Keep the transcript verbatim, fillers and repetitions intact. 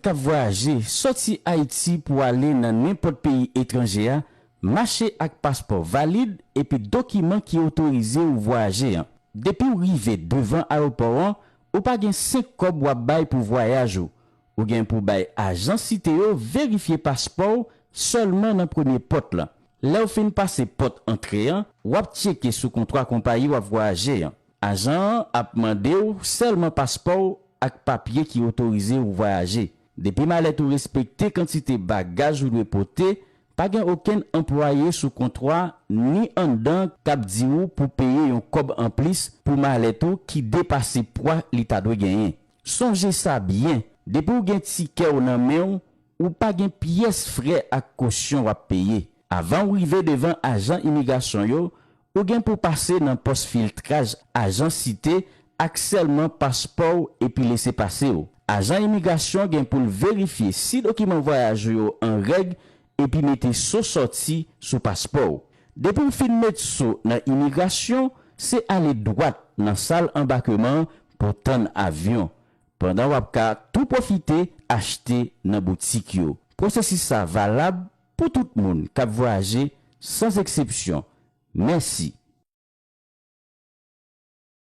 k ap vwayaje sòti Ayiti pou ale nan nenpòt peyi etranje a, mache ak paspò valid epi dokiman ki otorize ou vwayaje an. Depi w rive devan ayewopò an, ou pa gen senk kòb w ap bay pou vwayaj ou. Ou gen pou bay ajan Site yo verifye paspò w sèlman nan premye pòt lan. Lè w fin pase pòt antre an, w ap tcheke sou kontwa konpayi w ap vwayaje an. Ajan an ap mande w sèlman paspò w ak papye ki otorize w vwayaje. Depi malèt ou respekte kantite bagaj ou dwe pote, pa gen okenn anplwaye sou kontwa ni anndan k ap di w pou peye yon kòb anplis pou malèt ou ki depase pwa li ta dwe genyen. Sonje sa byen, depi w gen tikè w nan men w, ou pa gen pyès frè ak kosyon w ap peye. Avan w rive devan ajan imigrasyon yo, ou gen pou pase nan pòs filtraj ajan Site ak sèlman paspò w epi lesepase w. Ajan imigrasyon gen pou l verifye si dokiman vwayaj ou yo an règ epi mete so sòti sou paspò w. Depi w fin met so nan imigrasyon, se ale dwat nan sal anbakeman an pou tann avyon, pandan w ap ka tou pwofite achte nan boutik yo. Pwosesis sa valab pou tout moun k ap vwayaje san eksepsyon. Mèsi.